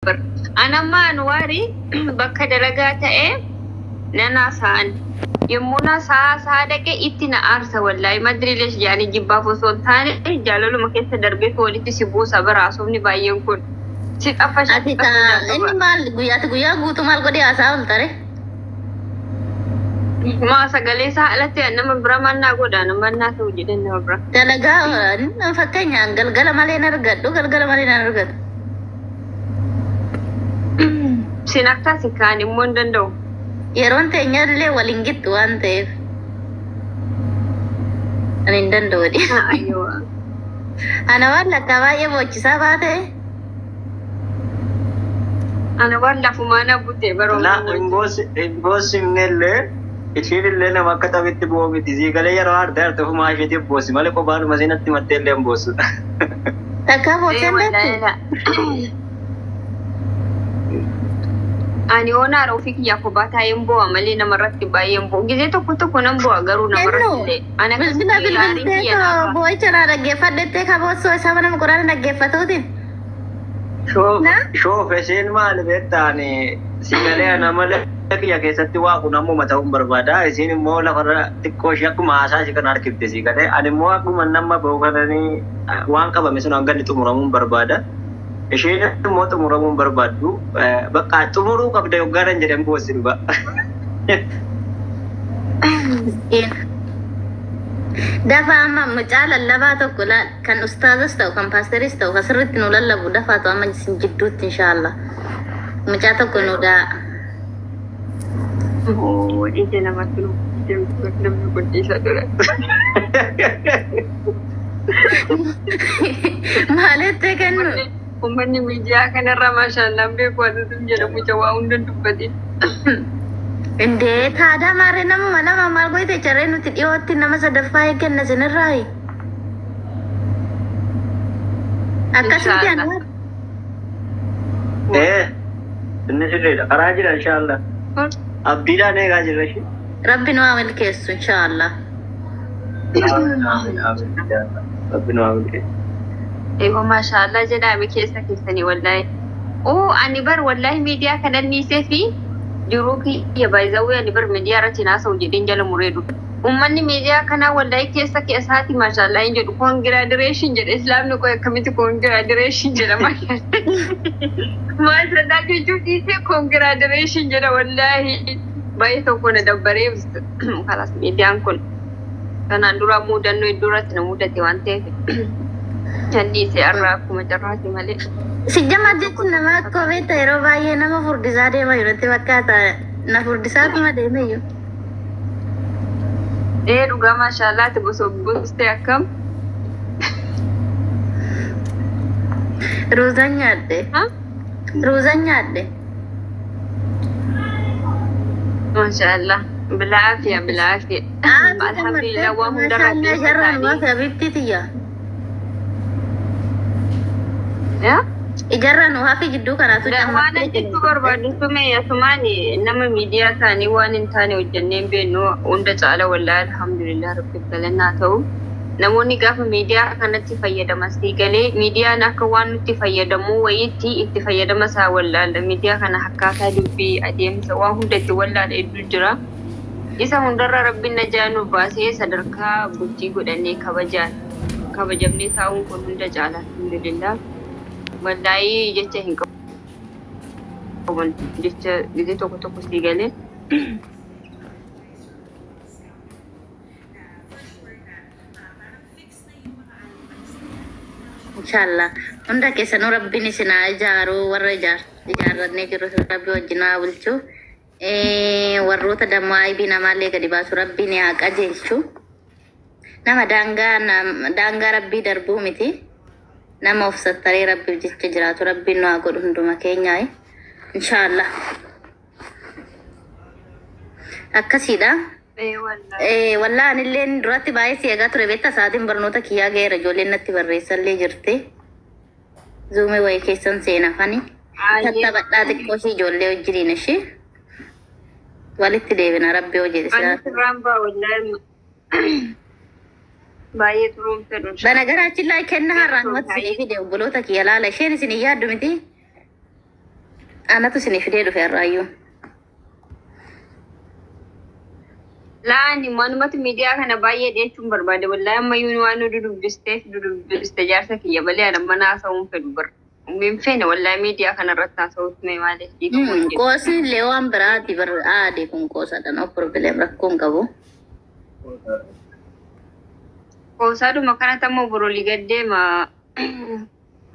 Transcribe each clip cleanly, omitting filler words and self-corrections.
Bar. An amma Anwaari bakka dalagaa ta'ee nan haasa'an. Yommuu na haasa'aa dhaqe itti na aarsa wallaahi madri lesh jedhanii jibbaaf osoo hin taane jaalaluma keessa darbeef walitti si buusa bara haasofni baay'een kun. Si xaffasha Ati ta inni maal guyyaatti guyyaa guutuu maal godhee haasaa ooltare? Maa sagalee isaa alatti nama bira mannaa godha mannaa ta'u jedhan nama bira. Dalagaa fakkeenyaan galgala malee hin argadhu, galgala malee hin argatu. Sin akkasi kaan immoo hin danda'u. Yeroon teenya illee waliin gittu waan ta'eef. Ani hin danda'u. Ayyoo. Ana waan lakkaa baay'ee boochisaa baate. Ana waan lafumaa na bute baroo. La hin boosifnellee, ishiin illee nama akka taphitti bu'u miti. Sii galee yeroo aarte aarte ofumaa isheetiif boossi malee kophaadhuma siinatti mattee illee hin boossu. Takkaa boochee hin beektu? Ani oonaara ofii kiyyaa kophaa taa'een bu'a malee namarratti baay'een bu'u. Gizee tokko tokko nan bu'a garuu namarratti illee. Ana Bilbila akkasitti aariin bilbiltee kiyya naaf. Boo'icha naa dhaggeeffadhettee ka boossoo isaa mana quraana dhaggeeffatuutiin. Na? Shoof isheen maali beektaani, si galee ana malee kiyya keessatti waaqu namuma ta'uun barbaada. Isiin immoo lafarra xiqqoo ishee akkuma haasaa ishee kana harkifte, si galee ani immoo akkuma nama bahu kananii waan qabame sun hanga inni xumuramuun barbaada. Isheen immoo xumuramuun barbaaddu, bakka xumuruu qabda yoggaadhaan jedhan boossi dhugaa. Miskiin. Dafa amma mucaa lallabaa tokko laal, kan ustaazas ta'u kan paasteris ta'u kan sirriitti nu lallabu dafaatu amma isin jidduutti inshaallah. Mucaa tokko nu daa. Oo, ija namatti nu namni guddisa dura. Maalitti kennu? Uummanni miidiyaa kanarra maashaallaan beeku atutum jedha mucaa waa hunda dubbate. Indee taadaa maarree namuma lama maal goite carree nuti dhiyootti nama sadaffaa eegganna isinirraayi. Akkasumti Inshaallah. Anwar. Ee, inni sirriidha. Karaa jira inshaallah. Abdiidhaan eegaa jirra ishee. Rabbi nu haa milkeessu inshaallah. Amiin, amiin, amiin, inshaallah. Rabbi nu haa milkeessu. Eegoo maashaallah jedhaame keessa keessanii wallaahi. Oo, ani bar wallaahi miidiyaa kanan dhiisee fi jiruu kiyya baay'izawwee ani bar miidiyaa irratti haasa'u jedheen jala muree dhufe. Uummanni miidiyaa kanaa wallaahi keessa keessaati maashaallah hin jedhu, congratulation jedhe. Islaamni koo akkamitti congratulation jedha? Maashaallah jechuun dhiisee congratulation jedha. Wallaahi baay'ee tokko na dabbaree kalaas miidiyaan kun kanaan dura mudannoo iddoo irratti na mudate waan ta'eef kan dhiise har'a akkuma carraati malee. Sijjamaa jechuun nama akka beekta yeroo baay'ee nama furdisaa deema jirutti fakkaata. Na furdisaatuma deemeyyuu. Ee dhugaa, maashaallaati bosoo bustee akkam? Ruuzan nyaadhe. Ha? Ruuzan nyaadhe. Maashaallah. Bilaafiya, bilaafiya. Alhamdulillah, waan hundarraa Maashaallah bilisa jarraan ta'anii. waa habibti tiyya. Yaa? Ijarraa nu hafi jidduu kanaatu Waan an jechuu barbaadu sume asumaan nama miidiyaa ta'anii waan hin taane hojjennee hin beeknu hunda caala wallaahi alhamdulillah rabbiif galannaa ta'u. Namoonni gaafa miidiyaa kanatti fayyadaman sii galee miidiyaan akka waan nutti fayyadamu wayiitti itti fayyadama isaa wallaala. Miidiyaa kana akkaataa dubbii adeemsa waan hunda itti wallaala hedduu jira. Isa hundarra rabbiin najaa nu baasee sadarkaa bultii godhannee kabajaan kabajamnee taa'uun kun hunda caala, alhamdulillah. Wallaahii jecha hin qabu, jecha gizee tokko tokko sii galee. Inshaallah. Hunda keessanuu rabbiin isin haa ijaaru, warra ijaarrannee jiru rabbi wajjin haa bulchu. Warroota dammoo aybii namaallee gadi baasu rabbiin haa qajeelchu. Nama daangaa daangaa rabbii darbuu miti. Nama of sattaree rabbiif jecha jiraatu rabbiin nu haa godhu hunduma keenyaa. Inshaallah. Akkasiidha. Ee wallaahi. Wallaa anilleen duratti baay'ee si eegaa ture beektaa, sa'aatiin barnoota kiyyaa ga'eera, ijoolleen natti barreessallee jirti. Zuumii wayii keessan seenafani. Baay'ee. Tattaphadhaa xiqqoo ishii ijoollee wajjiniin ishii. Walitti deebina rabbi hojii Ani silaa. sirraan ba'a wallaahi baay'ee turuun fedhu. በነገራችን ላይ kennaa har'aan mati isinii fide obboloota kiyya laala, isheen isin hin yaaddu miti. Anatu isinii fidee dhufe har'aayyuu. Laani manumatu miidiyaa kana baay'ee dheechuun barbaade wallaahi ammayyuu waan nu dudubbisteef dudubbiste jaarsa kiyya malee ani mana haasa'uun fedhu bar. Hin feene wallaahi miidiyaa kana irratti haasa'uutti mee maaliif dhiifamuu hin jedhu. Qoosni illee waan biraati bar aade kun qoosadha no problem rakkoo hin qabu. Qoosaadhuma kanatti ammoo borolii gad deema.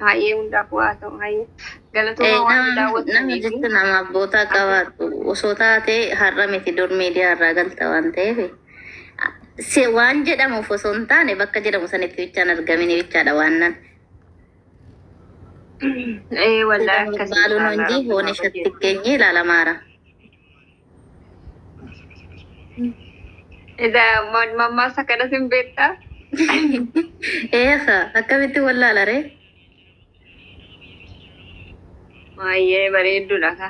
Hayyee hundaaf waa ta'u hayyee. Galatooma waan nu Nama daawwattaniif. jechuun nama abboota qabaatu osoo taate har'a miti dur miidiyaa irraa galta waan ta'eef si waan jedhamuuf osoo hin taane bakka jedhamu sanitti bichaan argamini bichaadha waan nan. Ee wallaahi akkasii Baaluun inshaallah hundi rabbi hoone haa shatti qajeelchu. geenye ilaalamaara. Edaa mammaasa kanas hin beektaa? Eeha akkamitti wallaala ree? Baay'ee bareedduudha ka.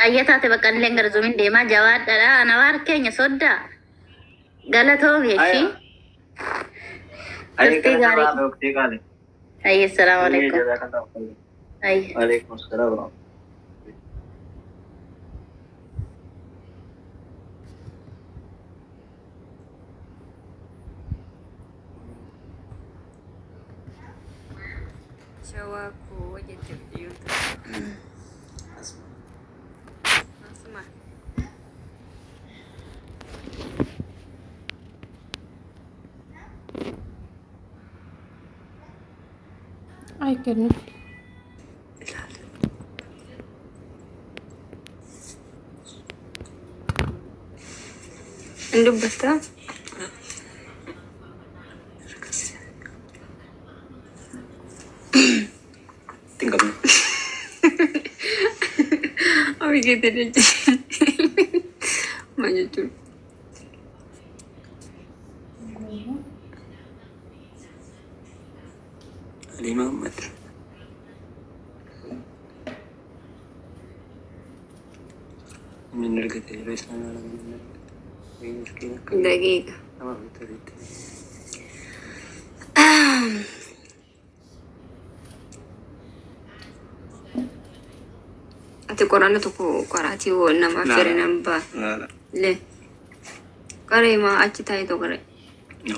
Ayya taate bakka illee gara zuumiin deemaa jabaadhaadha. Anawaar keenya soddaa. Galatoomi ishii. Ayya Turtii gaarii. galatooma turtii gaarii. Ayya salaamu alaikum. Jazakallahu khairan. Ayya. Waalaikum salaam. Shawaa koo jette biyyoota. Asuma. Ay kennu. Hin dubbattaa? Hin qabnu. Ofii keetii jechuun. Maal jechuudha? Ali Muhammad. Inni argate yeroo isaan haala inni argate. Wayii miskiina akka Daqiiqa. nama ofitti ofitti. Ati qoraana tokko qaraatii hoo namaaf fere nan ba'a. Laala. Le. Qaree maa achi taa'e tokko qaree. No.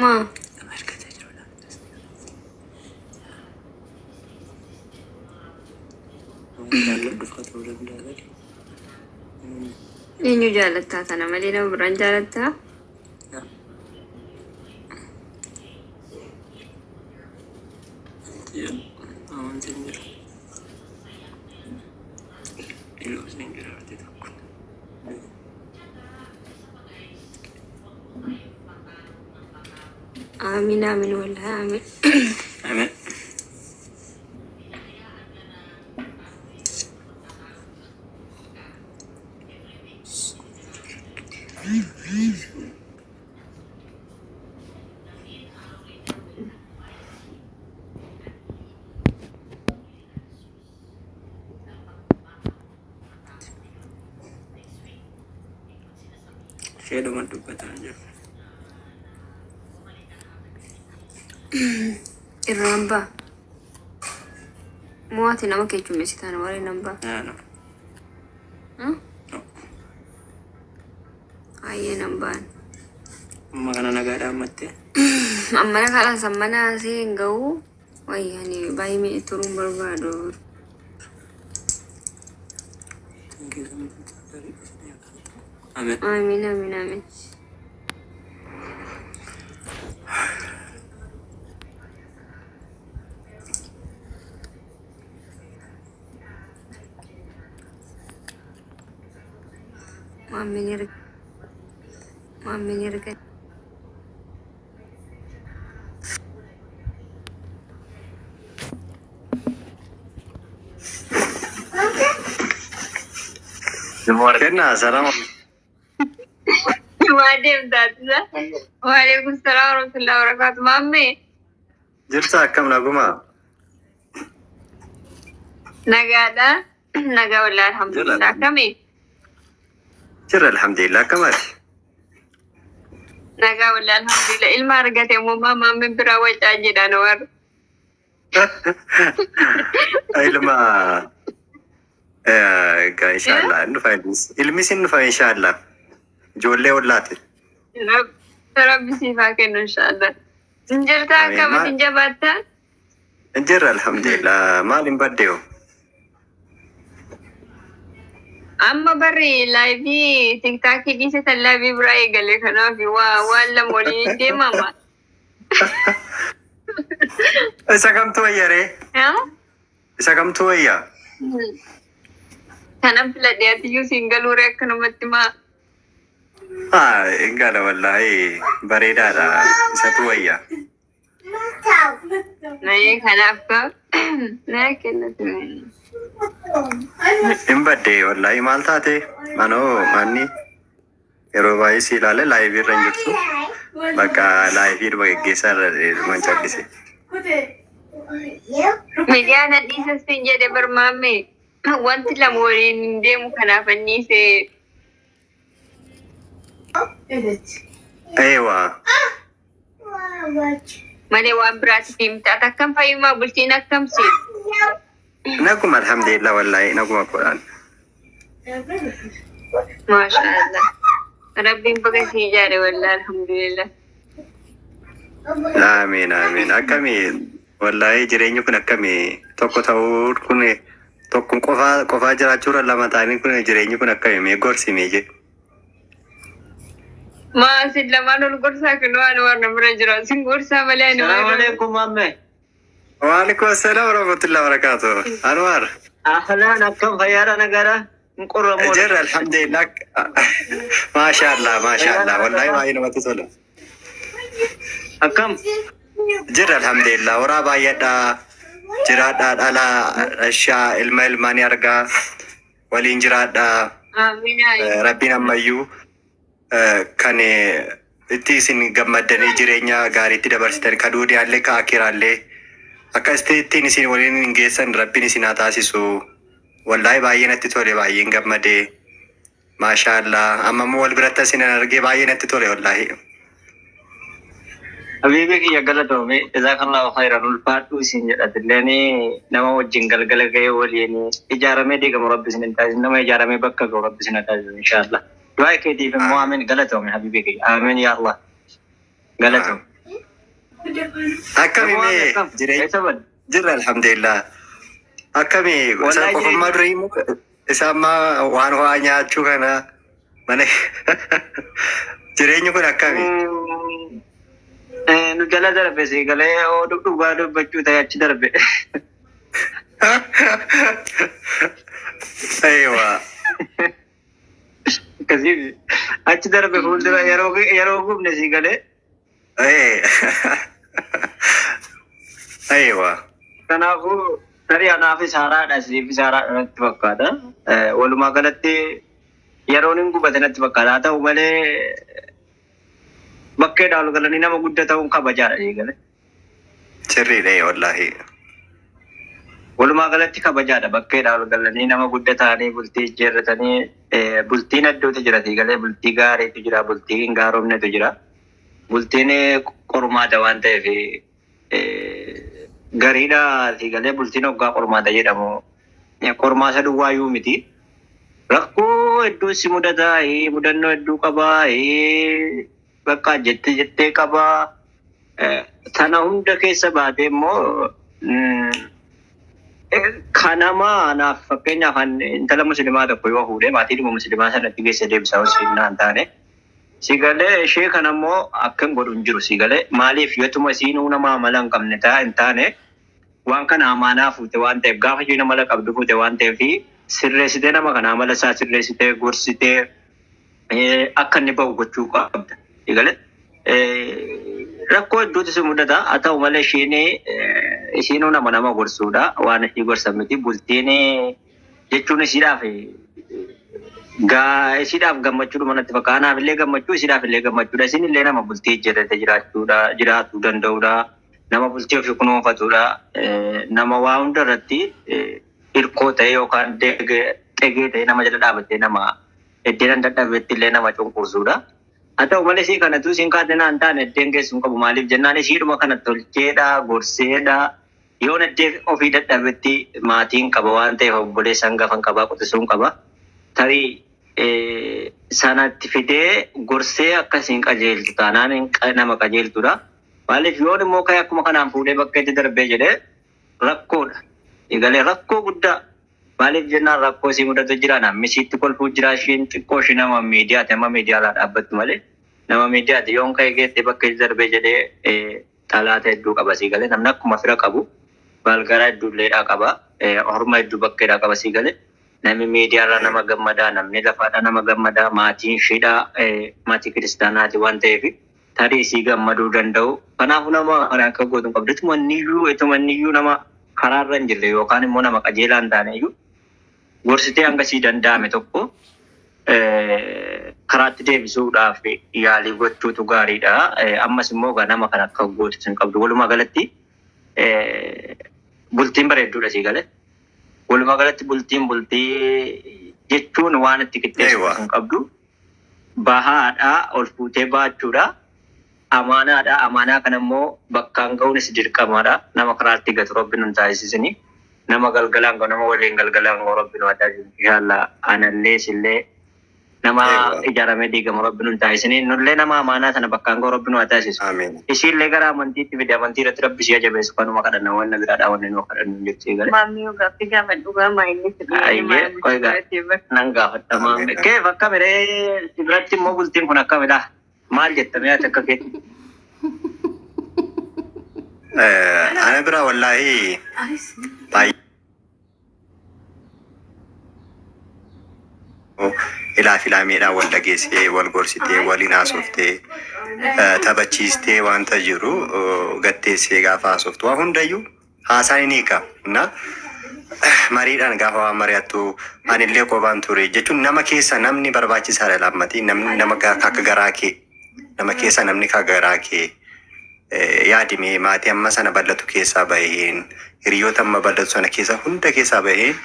Maa. Nama argatee jiru laala. Nama jaalladhu fa'aa ta'uu danda'a. Eenyu jaalattaa tana malee nama biraan jaalattaa? Amantiin jiru. Iluu jira arti tokko. Amiin amiin wallahi amiin. Amiin. Isheedhuma dubbataa jiru. Irraan ba'a. Mo'aati nama keessummeessitaan warri nan ba'a. No. Hmm? No. Baay'ee nan ba'an. Amma kana nagaadhaan mattee. Ammana kanas ammana asii hin ga'u. Wayyi ani baay'ee miidhe turuun barbaadu. Amiin. Amiin amiin amiin. Maammeen erga. Maammeen erga. Kenna salaam. Waa deemtaatisa. Waalaikum salaam warahmatullahi wabarakatuh. Maammee Jirta akkam naguma? nagaadha. Nagaa wallaahi alhamdulillah. Akkami? Jira alhamdulillah akkamaati? Nagaa wallaahi alhamdulillah. Ilma argate immoo maammeen biraa wacaa jedhan warra. Ilma Egaa inshaallah hin dhufa ilmis. Ilmis hin dhufa inshaallah. Ijoollee ollaati. Rabbi siif haa kennu inshaallah. Sin jirtaa Amiin. akkam Maal isin jabaattaa? Jirra alhamdulillah. Maal hin badde hoo? Amma barri live TikTok dhiise tan live biraa eegale kanaaf waa waan lama waliin hin deemama. Isa kamtu wayya ree? Haa? Isa kamtu wayya? Kanan filadhe atiyyuu siin galuure akkanumatti maa. Haa hin gala wallaahi bareedaadha. Isatu wayya. Nayee kanaaf ka naa kennatu. Hin badde wallaahi maal taate? Anoo manni yeroo baay'ee si ilaale live irra hin jirtu. Bakka live dhuma geggeessaa irra dhuman callise. Miidiyaa na dhiisa siin jedhe barmaame wanti lama waliin hin deemu kanaaf anniise. Eewa. Malee waan biraatiif himta. Ati akkam fayyumaa bultiin akkam siif? Naguma alhamdulillah wallaahi naguma godhaan. Maasha Allah. Rabbiin baga si ijaare wallahi alhamdulillah. Amiin amiin. Akkami wallaahi jireenyi kun akkami tokko ta'uu kun tokko qofaa qofaa jiraachuurra lama ta'anii kun jireenyi kun akkami mee gorsi mee jedhe. Maa sin lamaan ol gorsaa kun waan waan na bira jira. Sin gorsaa malee ani Salaamu waan alaikum mamme. Waalaikum assalam warahmatullahi wabarakatuh. Anwar. Ahlaan akkam fayyaadha nagaadha? Hin qorramu. Jirra alhamdulillah. Maashaallah maashaallah Fayyaadha wallaahi nagaadha. baay'ee namatti tola. Akkam? Jirra alhamdulillah horaa baay'adhaa jiraadhaa dhalaa dhashaa ilma ilmaanii argaa waliin jiraadhaa. Amiin. Rabbiin ammayyuu kan itti isin gammaddanii jireenya gaariitti dabarsitan kan duudiyaallee ka akiraallee akka ittiin isin waliin hin geessan rabbiin isin haa taasisu. Wallaahi baay'ee natti tole baay'een gammadee. Maashaallah amma immoo wal biratti isin argee baay'ee natti tole wallaahi. Habiibi kiyya galatoome jazaakallahu khayran ulfaadhu isin jedhatilleen nama wajjin galgala ga'ee waliin ijaaramee diigamu rabbi isin hin taasisu nama ijaaramee bakka ga'u rabbi isin haa taasisu inshaallah. Du'aa keetiif immoo amiin galatoome habiibi kiyya amiin yaa Allah galatoome. Akkami Namoo mee akkam jireenya eessa badde? jirra alhamdulillah. Akkami isa Wallahi qofummaa jireenya durii immoo isa ammaa waan ho'aa nyaachuu kana mana jireenyi kun akkami? Nu jala darbe si galee oo dhugaa dubbachuu ta'e achi darbe. Eewa. Akkasii achi darbe fuuldura yeroo yeroo gubne si galee. Eewa. Kanaafuu tarii anaafis haaraadha siifis haaraadha natti fakkaata. Walumaa galatti yeroon hin gubate natti fakkaata. Haa ta'u malee bakkeedhaa ol galanii nama guddaa ta'uun kabajaadha eegale. Sirriidha wallaahi. Walumaa galatti kabajaadha bakkeedhaa ol galanii nama guddaa ta'anii bultii ijjeerratanii bultiin hedduutu jira galee bultii gaariitu jira bultii hin gaaromnetu jira. Bultiin qormaata waan ta'eef gariidha galee bultiin hoggaa qormaata jedhamu qormaata duwwaayyuu miti. Rakkoo hedduu si mudata mudannoo hedduu qabaa bakka jettee jettee qabaa. Sana hunda keessa baatee immoo kanama anaaf fakkeenyaaf intala musliimaa tokko yoo fuudhee maatiidhuma musliimaa sanatti geesse deebisa osoo hin taane. Si galee ishee kana immoo akka hin godhu hin jiru si galee maaliif yootuma isiinuu nama amala hin qabne hin taane waan kana amaanaa fuute waan ta'eef gaafa isheen amala qabdu fuute waan ta'eef sirreessitee nama kana amala isaa sirreessitee gorsitee akka inni bahu gochuu qabda. Si galee rakkoo hedduutu si mudata haa ta'u malee isheen isiinuu nama nama gorsuudha waan ishii gorsan miti bultiin jechuun ishiidhaaf gaa ishiidhaaf gammachuudhuma natti fakkaata. Anaaf illee gammachuu ishiidhaaf illee gammachuudha. Isin illee nama bultii hojjetate jiraachuudha jiraatuu danda'uudha. Nama bultii ofii kunuunfatudha. Nama waa hunda irratti hirkoo ta'e yookaan xegee ta'e nama jala dhaabatee nama iddeen dadhabetti illee nama cunqursuudha. Haa ta'u malee ishii kanatu isiin kaate naan taane iddeen geessu hin qabu. Maaliif jennaan ishiidhuma kana tolcheedha gorseedha. Yoon addee ofii dadhabetti maatiin qaba waan ta'eef obboleessa hangafan qabaa, quxisuun qaba. Tarii sanatti fidee gorsee akkasiin qajeeltu taanaan nama qajeeltudha. Maaliif yoon immoo ka'e akkuma kanaan fuudhee bakka itti darbee jedhee rakkoodha. Egalee rakkoo guddaa. Maaliif jennaan rakkoo isii mudatu jira, namni isiitti kolfuu jira, ishiin xiqqoo ishii nama miidiyaati, amma miidiyaadhaa dhaabbattu malee nama miidiyaati. Yoon ka'e geette bakka itti darbee jedhee xalaata hedduu qaba sii galee. Namni akkuma fira qabu baalgaraa hedduu illeedhaa qaba, horma hedduu bakkeedhaa qaba sii galee. Namni miidiyaarraa nama gammadaa, namni lafaadhaa nama gammadaa, maatiin ishiidhaa maatii kiristaanaati waan ta'eef tarii isii gammaduu danda'u. Kanaafuu nama kana akka gootu hin qabdu. Ituma inniyyuu nama karaarra hin jirre yookaan immoo nama qajeelaa hin taane iyyuu gorsitee hanga sii danda'ame tokko karaatti deebisuudhaaf yaalii gochuutu gaariidha. Ammas immoo egaa nama kana akka gootu hin qabdu. Walumaa galatti bultiin bareedduudha sii galee. Walumaa galatti bultiin bultii jechuun waan itti qixxeessu hin qabdu. Bahaadha, ol fuutee baachuudha. Amaanaadha. Amaanaa kana immoo bakkaan ga'uunis dirqamaadha. Nama karaatti gatu Rabbi nun taasisini. Nama galgalaan ga'u, nama waliin galgalaan ga'u Rabbi nu haa taasisu. Inshallah anallee isillee nama ijaaramee diigamu Rabbi nun taasisini. Nullee nama amaanaa sana bakkaan ga'u Rabbi nu haa taasisu. Amiin. Isiillee gara amantiitti fide, amantii irratti Rabbi ishee jabeessu kanuma kadhanna, wanna biraadhaa wanni nu kadhannu hin jirtu eegale. Maammii yoo gaaffii gaafadhu dhugaa maa inni fedhii Ayyee, qoy nan gaafadha maammee. Keef akkamiree, si biratti immoo bultiin kun akkamidha? Maal jetta mee ati akka keetti? Ana bira wallaahi baay'ee ilaa filaameedhaan wal dhageessee, wal gorsitee, waliin haasoftee, taphachiistee, wanta jiru gatteessee gaafa haasoftu waa hundayyuu haasaan ni hiika. Na mariidhaan gaafa waan mari'attu, anillee qobaan ture jechuun nama keessa namni barbaachisaadha. Lammatii namni nama akka garaa kee nama keessa namni akka garaa kee yaadime, maatii amma sana bal'atu keessaa baheen, hiriyoota amma bal'atu sana keessa hunda keessaa baheen,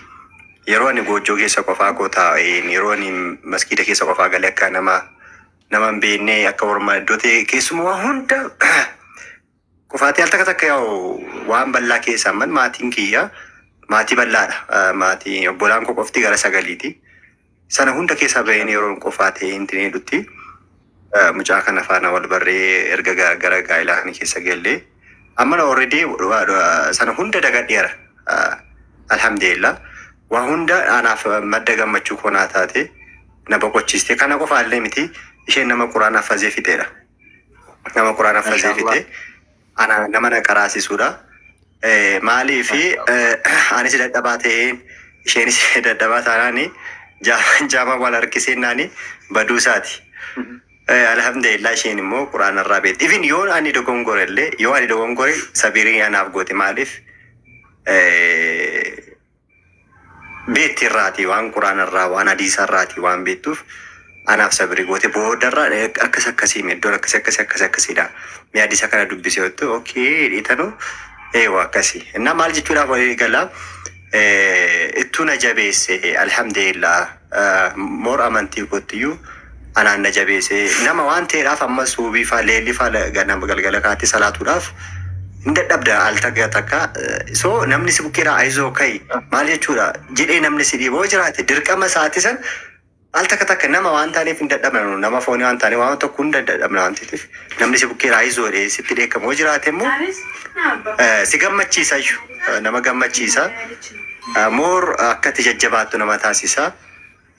yeroo ani goojjoo keessa qofaa koo taa'een, yeroo ani maskiida keessa qofaa galee akka nama hin beekne, akka orma iddoo ta'e keessumaa waa hunda qofaatii al takka takka yaa'u waan bal'aa keessaa amman maatiin kiyya maatii bal'aadha. Maatii obbolaan koo qofti gara sagaliiti. Sana hunda keessaa baheen yeroo qofaa ta'ee hin jedhutti mucaa kana faana wal barree erga gara gaa'ilaa kana keessa gallee amma already sana hunda dagadheera. Alhamdulillah. Waa hunda anaaf madda gammachuu koo naa taate, na boqochiiste. Kana qofaallee miti, isheen nama quraana haffazee fixeedha. Nama quraana haffazee Mashallah. fixe ana nama na qaraasisuudha. Maalii fi anis dadhabaa ta'een isheenis dadhabaa taanaani jaama wal harkiseennaani baduu isaati. Alhamdulillah, isheen immoo quraana irraa beekti. Even yoo ani dogongore illee, yoo ani dogongore sabirii anaaf goote. Maaliif beekti irraati, waan quraana irraa, waan hadiisa irraati waan beektuuf anaaf sabirii goote. Boodarraa akkas akkasii iddoon akkasii akkasii akkasii akkasiidha. Mee hadiisa kana dubbisee otoo okay dhiitanu eewa akkasii. Innaa maal jechuudhaaf walii galaa ittuu na jabeesse. Alhamdulillah, moor amantii kootiyyuu anaan na jabeesse nama waan ta'eedhaaf amma suubii faa leellii faa ganama galgala kaatti salaatuudhaaf hin dadhabda al takka takka. So namni si bukkeedha, ayizoo kai maal jechuudha jedhee namni si dhiiboo jiraate dirqama isaati san al takka takka nama waan taaneef hin dadhabna. Nama foonii waan taaneef waan tokko hunda hin dadhabna waan ta'eef namni si bukkeedha ayizoo jedhee sitti dheekkamu yoo jiraate immoo si gammachiisa iyyuu, nama gammachiisa, more akka itti jajjabaattu nama taasisa.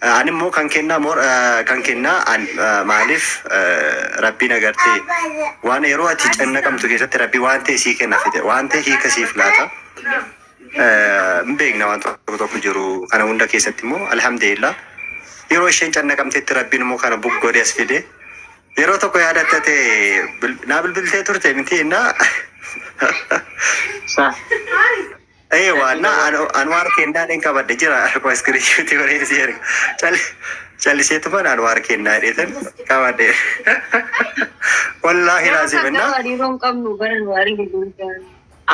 Ani immoo kan kennaa more kan kennaa maaliif rabbiin agartee waan yeroo ati cannaqamtu keessatti rabbi waan ta'e sii kenna fide, waan ta'e hiika siif laata. Hin beekna waan tokko tokko jiru kana hunda keessatti immoo alhamdulillah yeroo isheen cannaqamtetti rabbiin immoo kana buggodee as fide. Yeroo tokko yaadatta ta'e naa bilbiltee turte miti innaa? Sa. Eewa na Anwaar kennaa dheen qabadhe jira, akkuma screenshot godhee si erga. Calliseetumaan Anwaar kennaa jedheetan qabadhe. Wallaahi Yeroo laazim takka innaa. hariiroo hin qabnu bara nu hariiroo hin qabnu.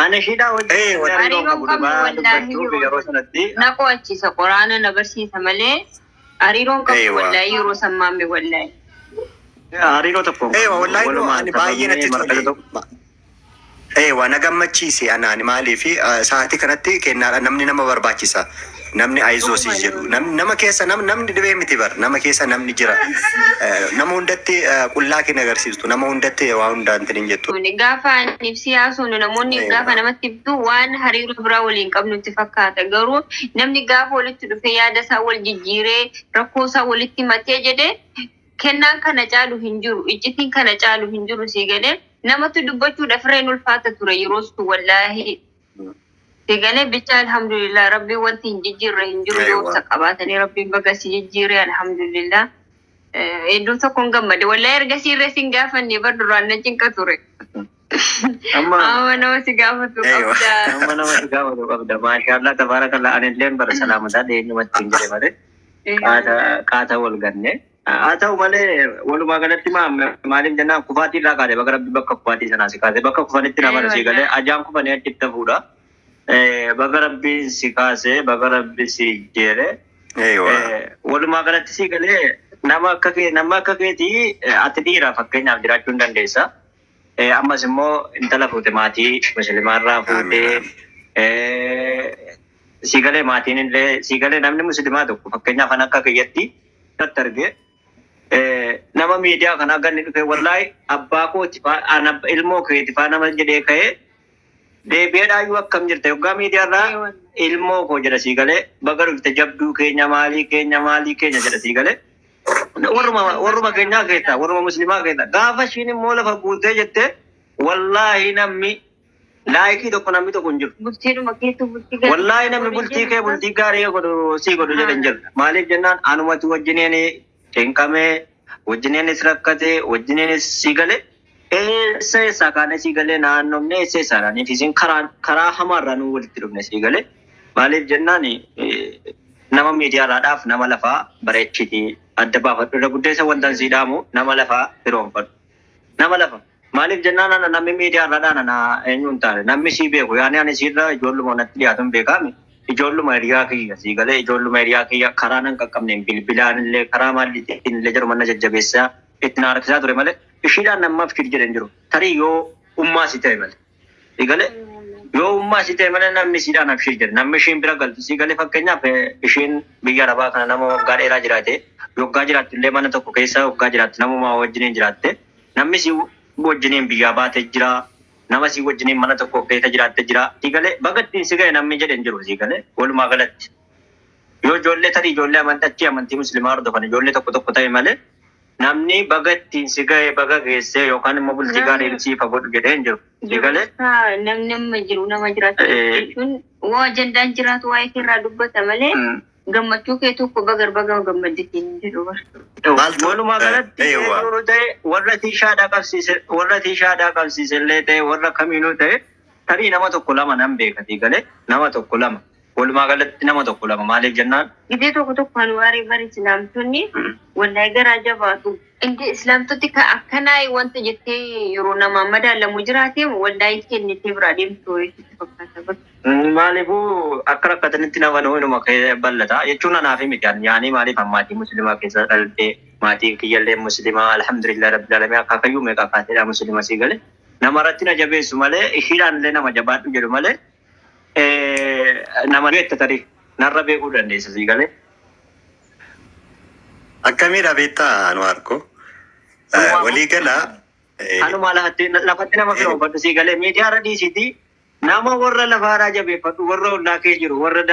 Ana ishiidhaa wajjin hariiroo hin Hariiroo qabu hin qabnu dhugaa wallaahi dubbachuuf yeroo yeroo sanatti. Na qo'achiisa, qoraana na barsiisa malee hariiroo hin qabnu wallaahi yeroo san maamme wallaahi. Hariiroo tokko hin Eewa qabnu. wallaahi no Walumaan ani baay'ee taphannee natti marqata tole. tokko. Eewa, na gammachiise anaan. Maaliif, sa'aatii kanatti kennaadha, namni nama barbaachisa. Namni ayizoo si jedhu nama keessa namni dhibee miti bar, nama keessa namni jira. Nama hundatti qullaa kee agarsiistu, nama hundatti waa hundaan hin jettu. Gaafa ani ibsi haasofnu namoonni gaafa namatti ibsu waan hariiroo biraa waliin qabnutti fakkaata. Garuu namni gaafa walitti dhufee yaada isaa wal jijjiiree, rakkoo isaa walitti himatee jedhee, kennaan kana caalu hin jiru. Iccitiin kana caalu hin jiru, sii galee. Namatti dubbachuudhaaf irreen ulfaata ture yeroo sun, wallaahi. Sii galee, bicha alhamdulillah, rabbiin wanti hin jijjiirre hin jiru yoo obsa qabaatanii. Rabbiin baga si jijjiire, alhamdulillah. Iddoo tokkoon gammade wallaahi. Ergasii irra sin gaafanne bar, duraan na cinqa ture. Amma Amma nama si gaafatu qabda. Amma nama si gaafatu qabda. Maashaallah, tabaarakallah. Ani illee bara salaamataa dhiyeenyumatti hin jedhe malee qaata qaata wal ganne. Haa ta'u malee, walumaa galatti maaliif jennaan, kufaatii irraa kaate. Bakka rabbi bakka kufaatii sanaa si kaase, bakka kufanitti nama si galee ajaan kufanii achitti hafuudha. Bakka rabbiin si kaase, bakka rabbi si jeere. Walumaa galatti si galee, nama akka kee, nama akka keetii, ati dhiira fakkeenyaaf jiraachuu hin dandeessa. Ammas immoo intala fuute, maatii musliimaarraa fuutee, si galee, maatiin illee si galee, namni musliimaa tokko fakkeenyaaf kan akka kiyyatti irratti argee, nama miidiyaa kana akka inni dhufe, wallaahi abbaa kooti faa, ilmoo keeti faa nama jedhee ka'ee deebi'ee dhaayyuu, akkam jirta yoggaa miidiyaarraa ilmoo koo jedha, sii galee, baga dhufte jabduu keenya, maalii keenya, maalii keenya jedha, sii galee. Warruma keenyaa keessaa, warruma musliimaa keessaa, gaafa ishiin immoo lafa guutee jette, wallaahi namni like tokko, namni tokko hin jiru. Bultiidhuma keetu bultii gaarii. Wallaahi namni bultii kee bultii gaarii godhu sii godhu jedhe hin jiru. Maaliif jennaan, anumatu wajjiniin cinqamee, wajjiniinis rakkatee, wajjiniinis sii galee, eessa eessaa kaanee, sii galee, naannomne, eessa eessaadhaaniif isin karaa hamaarraa nu walitti dhufne, sii galee. Maaliif jennaan, nama miidiyaarraadhaaf nama lafaa bareechiti adda baafadhu. Irra guddeessa wanta sii dhaamu, nama lafaa firoonfadhu. Nama lafa. Maaliif jennaan, ana namni miidiyaarraadhaan ana eenyu hin taane, namni sii beeku, yaani ani siirra ijoolluma natti dhiyaatu hin beekaami. Ijoolluma hiriyaa kiyya, sii galee, ijoolluma hiriyaa kiyya karaa nan qaqqabneen bilbilaan illee, karaa maalliitiin illee jedhu manna jajjabeessaa itti na harkisaa ture malee, ishiidhaan nammaaf kir jedhe hin jiru. Tarii yoo ummaa si ta'e malee. Sii galee, yoo ummaa si ta'e malee namni siidhaan abshir jedhe, namni ishiin bira galtu, sii galee, fakkeenyaaf ishiin biyya arabaa kana nama waggaa dheeraa jiraate, waggaa jiraattu illee mana tokko keessa waggaa jiraattu namuma wajjiniin jiraatte, namni si wajjiniin biyyaa baate jira, nama si wajjiniin mana tokko keessa jiraatte jira, sii galee, baga ittiin si ga'e namni jedhe hin jiru, sii galee. Walumaa galatti yoo ijoollee, tarii ijoollee amantii achii amantii musliimaa hordofan, ijoollee tokko tokko ta'e malee, namni baga ittiin si ga'e, baga geessee yookaan immoo bultii gaarii siif haa godhu jedhee hin jiru. Sii galee? Namni amma jiru nama jiraatu jechuun waa ajandaan jiraatu waa'ee keerraa dubbata malee, gammachuu kee tokko bagar baga gammadditiin hin jedhu bara. Walumaa galatti eenyuun ta'e, warra tiishaadhaa qabsiise, warra tiishaadhaa qabsiise illee ta'e, warra kamiinuu ta'e, tarii nama tokko lama nan beeka, sii galee, nama tokko lama, walumaa galatti nama tokko lama. Maaliif jennaan, Gidee tokko tokko anwaarii bari islaamtonni wallahi garaa jabaatu. Indi islaamtoti ka akkanaa wanta jettee yeroo namaa madaalamu jiraate, wallahi kennitee biraa deemtu sitti fakkaata bara. Maaliifuu akka rakkatanitti nama inuma bal'ata jechuun anaaf miti. Yaanii maaliif, maatii musliimaa keessa dhalatee, maatiin kiyyallee musliimaa, alhamdulillah rabbil alamin, akaakayyuu meeqa akaateedha musliima, sii galee, nama irratti na jabeessu malee, ishiidhaan illee nama jabaadhu jedhu malee, nama beekta, tarii narra beekuu dandeessa, sii galee. Akkamiidha beektaa, Anwaar ko? Walii galaa. Anuma lafatti nama firoonfadhu, sii galee, miidiyaa irra dhiisitii nama warra lafaadhaa jabeeffadhu, warra ollaa kee jiru, warra